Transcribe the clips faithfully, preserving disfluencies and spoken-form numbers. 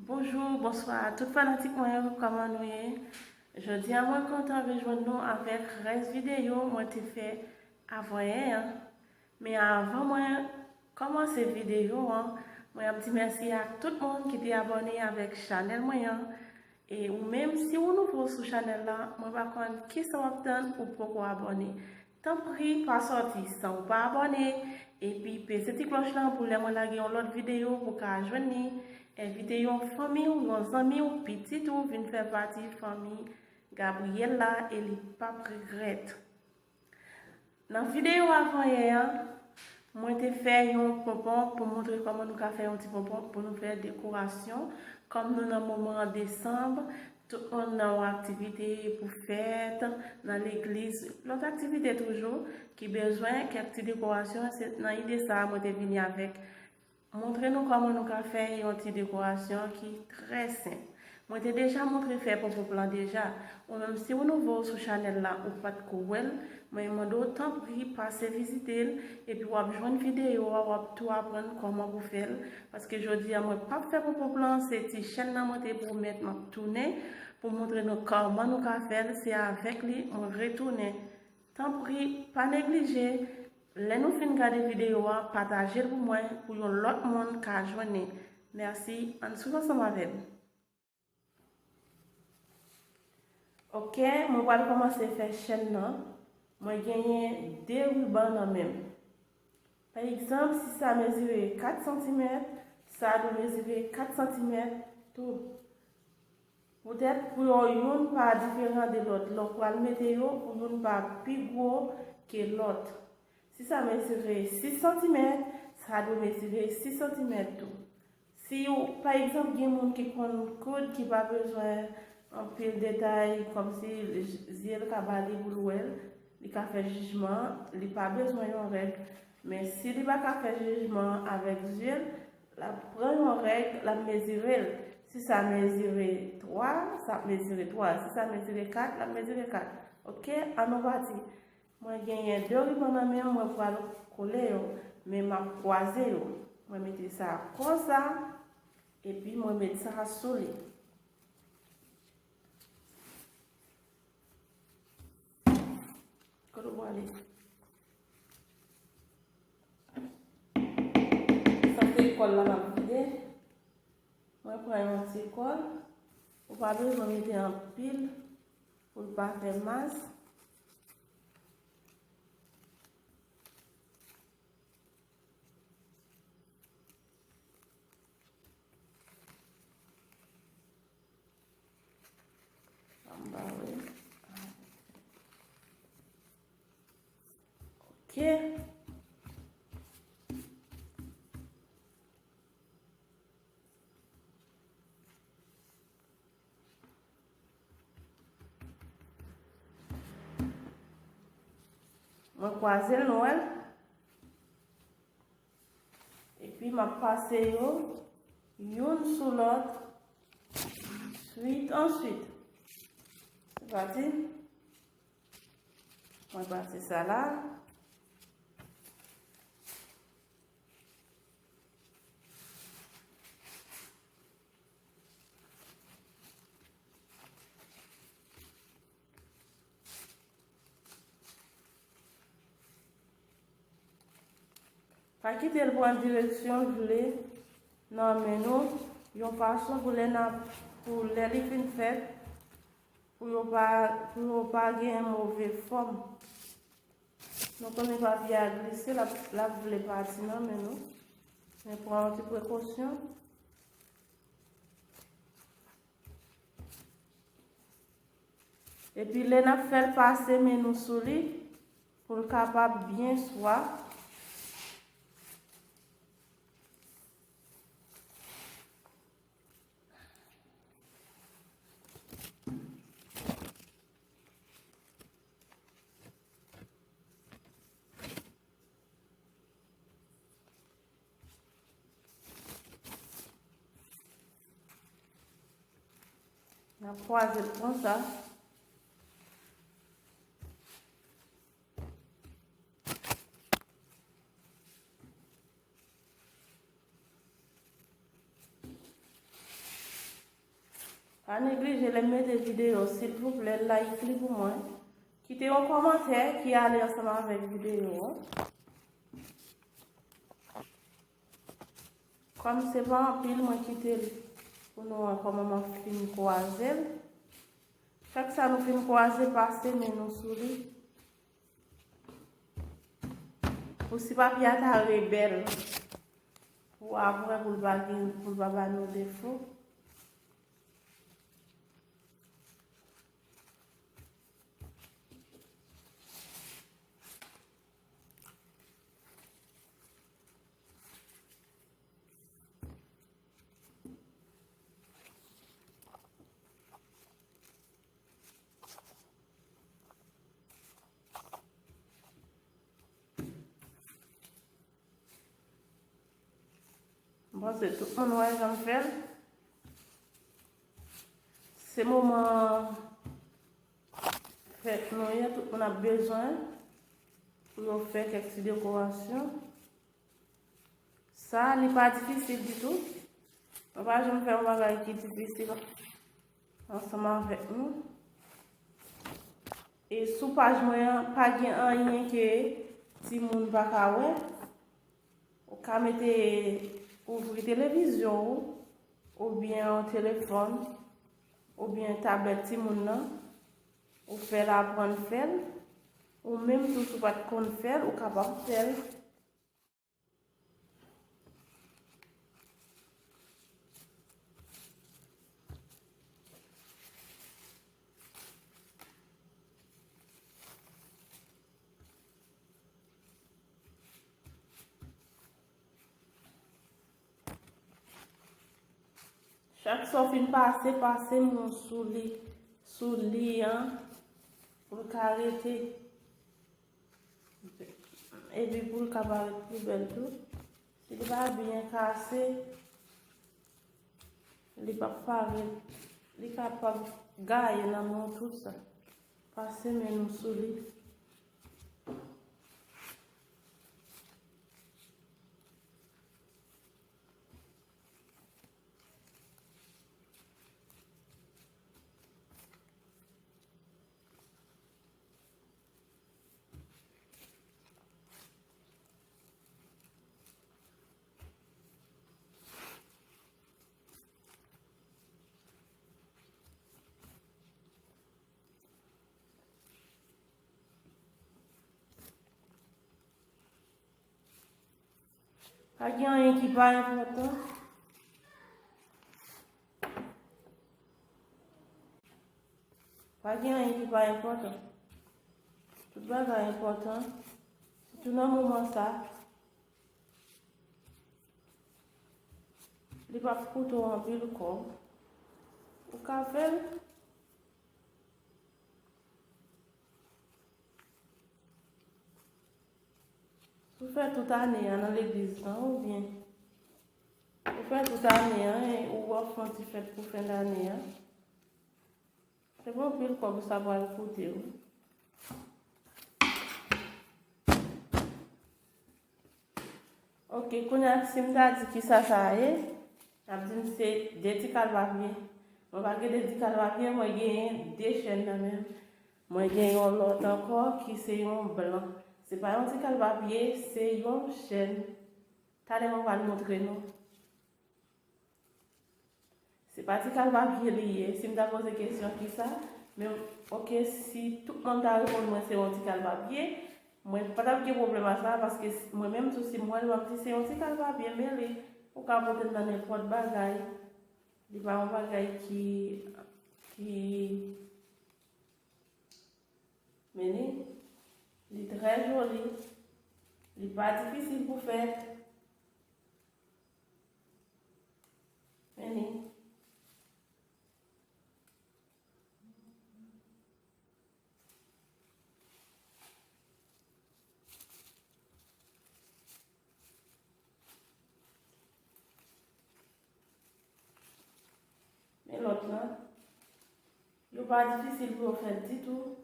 Bonjou, bonswa a tout fanatik mwen yo, kòman nou ye? Jodi a mwen kontan rejwenn nou avèk rès videyo mwen te fè avanyè an. Men avan mwen kòmanse videyo an, mwen ap di mèsi ak tout moun ki te abòne avèk chanèl mwen an. E ou menm, si ou nouvo sou chanèl la, mwen pa konn kisa w ap tann ou poko abòne. Tanpri, pa sòti san ou pa abòne, epi peze ti klòch lan pou lè mwen lage yon lòt videyo pou w ka jwenn li. Envite yon fanmi w, yon zanmi w, pitit ou vin fè pati fanmi Gabriel la e li p ap regrèt. Nan videyo avanyè an, mwen te fè yon ponpon pou montre kòman nou ka fè yon ti ponpon pou nou fè dekorasyon. Kòm nou nan moman desanm, tout moun nan yon aktivite pou fèt, nan legliz, lòt aktivite toujou ki bezwen kèk ti dekorasyon. Se nan ide sa a mwen te vini avèk montre nou kòman nou ka fè yon ti dekorasyon ki trè senp. Mwen te deja montre fè ponpon plan deja. Ou menm, si ou nouvo sou chanèl la, ou pa t ko wè l, mwen mande w tanpri pase vizite l, epi w ap jwenn videyo a, w ap tou aprann kòman pou fè l. Paske jodi a, mwen p ap fè ponpon plan, se ti chèn nan mwen te pwomèt m ap tounen pou montre nou kòman nou ka fè l. Se avèk li mwen retounen. Tanpri, pa neglije, lè nou fin gade videyo a, pataje l pou mwen, pou yon lòt moun ka jwenn li. Mèsi, ann swiv ansanm avè m. Ok, mwen pral kòmanse fè chèn nan. Mwen genyen de riban nan men m. Pa egzanp, si sa mezire kat santimèt, sa dwe mezire kat santimèt tou. Poutèt pou yo youn pa diferan de lòt, lè w pral mete yo, pou youn pa pi gwo ke lòt. Si sa mezire sis santimèt, sa dwe mezire sis santimèt tou. Si w, pa egzanp, gen moun ki konn koud, ki pa bezwen anpil detay, kòmsi zye l ka ba li pou l wè l, li ka fè jijman, li pa bezwen yon règ. Men si li pa ka fè jijman avèk zye l, l ap pran yon règ, l ap mezire l. Si sa mezire twa, sa ap mezire twa. Si sa mezire kat, l ap mezire kat. Ok, ann nou pati. Mwen genyen de riban nan men m, mwen pral kole yo, men m ap kwaze yo. Mwen mete sa konsa, epi mwen met sa sou li. Kote w prale? Sa se kòl la m ap vide. Mwen pran yon ti kòl. Ou pa bezwen mete anpil pou l pa fè mas. Anba, wi. Ok. Mwen kwaze l, nou wè l. Epi m ap pase yo youn sou lòt, swit an swit. Se pati. Mwen pase sa la. Pa kite l pran direksyon l vle nan men nou, yon fason pou lè n ap, pou lè li fin fèt, pou yo pa, pou yo pa gen move fòm. Nou konnen papye a glise, l ap, l ap vle pati nan men nou. Men pran yon ti prekosyon. Epi lè n ap fè l, pase men nou sou li pou l kapab byen swa. N ap kwaze l konsa. Pa neglije lè m mete videyo, silvouplè, like li pou mwen. Kite yon kòmantè ki ale ansanm avèk videyo an. Kòm se pa anpil, mwen kite l pou nou wè kòman m ap fin kwaze l. Chak sa nou fin kwaze, pase men nou sou li. Pou si papye a ta rebèl, pou apre, pou l pa gen, pou l pa ba nou defo. M panse tout moun wè jan m fè l. Se moman fèt nou ye, tout moun ap bezwen pou yo fè kèk ti dekorasyon. Sa, li pa difisil ditou. Mwen pa janm fè yon bagay ki difisil ansanm avèk nou. E sou paj mwen an, pa gen anyen ke timoun pa ka wè. Ou ka mete, ouvri televizyon ou, oubyen yon telefòn, oubyen tablèt timoun nan, ou fè l aprann fè l, ou menm tou si w pa t konn fè l, ou kapab fè l. Chak sa w fin pase, pase men w sou li, sou li an, pou l ka rete. Epi pou l ka parèt pi bèl tou. Si li pa byen kase, li p ap parèt, li kapab gaye nan men w tou sa. Pase men nou sou li. Pa gen anyen ki pa enpòtan. Pa gen anyen ki pa enpòtan. Tout bagay enpòtan. Sitou nan moman sa. Li p ap koute w anpil kòb. Ou ka fè l. Si w fè tout ane a nan legliz lan, oubyen ou fè tout ane a, e ou ap fè yon ti fèt pou fen dane a, se pa anpil kòb sa pral koute w. Ok, kounye a, si m ta di kisa sa ye, n ap di m se de ti kal papye. Mwen pa gen de ti kal papye, mwen genyen de chèn nan men m. Mwen gen yon lòt ankò ki se yon blan. Se pa yon ti kal papye, se yon chèn. Talè mwen pral montre nou. Se pa ti kal papye li ye. Si m ta poze kesyon kisa, men, ok, si tout moun ta reponn mwen se yon ti kal papye, mwen pa t ap gen pwoblèm a sa, paske s-, mwen menm tou, si m wè l, m ap di se yon ti kal papye, men li, ou ka pote l nan nenpòt bagay. Li pa yon bagay ki, ki, men li, li trè joli. Li pa difisil pou fè. Men li. Men lòt la, yo pa difisil pou yo fè ditou.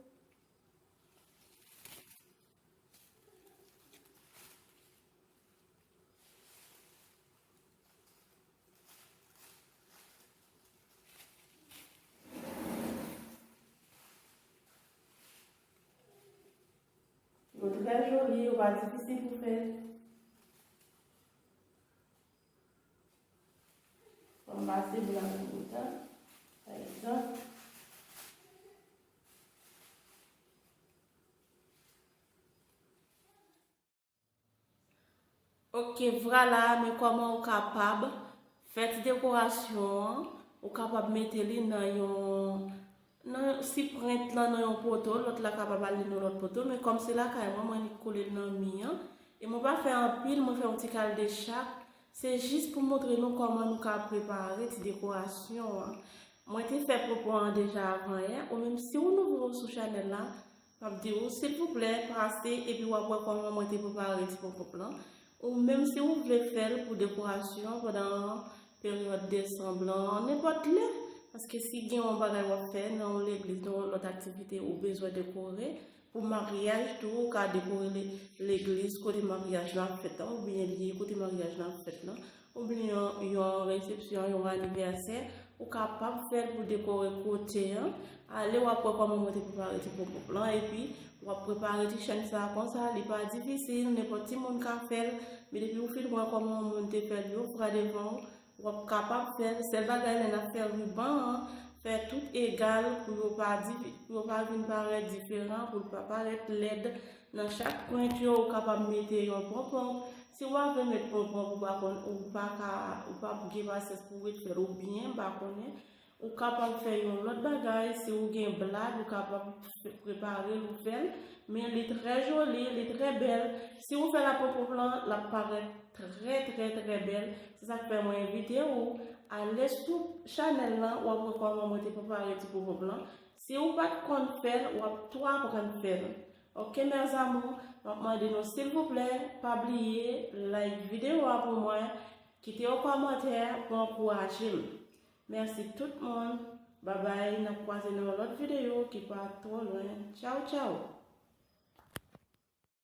Trè joli, yo pa difisil pou fè. Fò m pase blan nan mitan, pa egzanp. Ok, vwala, men kòman ou kapab fè ti dekorasyon an, ou kapab mete li nan yon, nan si prent lan nan yon poto, lòt la kapab al li nan lòt poto, men kòm se lakay mwen, mwen nik kole l nan mi an, e mwen pa fè anpil, mwen fè yon ti kal de chak, se jis pou montre nou kòman nou ka prepare ti dekorasyon an. Mwen te fè ponpon an deja avan yè, ou menm si ou nouvo sou chanèl la, m ap di ou, silvouplè, pase epi w ap wè kòman mwen te prepare ti ponpon lan. Ou menm si ou vle fè l pou dekorasyon pandan peryòd desanm lan, nenpòt lè, paske si gen yon bagay w ap fè nan yon legliz, nan yon lòt aktivite ou bezwen dekore, pou maryaj tou, ou ka dekore le-, legliz kote maryaj lan ap fèt lan, oubyen lye kote maryaj lan ap fèt lan, oubyen yon, yon resepsyon, yon anivèsè, ou kapab fè l pou dekore kote an. Ale w ap wè kòman mwen te prepare ti ponpon lan, epi w ap prepare ti chèn sa a konsa, li pa difisil, nenpòt timoun ka fè l, men depi ou fin wè kòman yon moun te fè l yon fwa devan w, w ap kapab fè l. Sèl bagay lè n ap fè riban an, fè tout egal pou yo pa divi-, pou yo pa vin parèt diferan, pou l pa parèt lèd nan chak pwent yo, ou kapab mete yon ponpon. Si w pa vle met ponpon, ou pa konn, ou pa ka, ou pa gen pasyans pou w ret fè l, oubyen, m pa konnen, ou kapab fè yon lòt bagay, si w gen blad, ou kapab f-, prepare l ou fè l, men li trè joli, li trè bèl. Si w fè la ponpon lan, l ap parèt trè, trè, trè bèl. Se sa k fè mwen envite ou ale sou chanèl lan, w ap wè kòman mwen te prepare ti ponpon lan. Si w pa t konn fè l, w ap tou aprann fè l. Ok, mes amours, m ap mande nou silvouplè, pa bliye like videyo a pou mwen, kite yon kòmantè pou ankouraje m. Mèsi tout moun. Babay, n ap kwaze nan yon lòt videyo ki pa twò lwen. Tchaw, tchaw!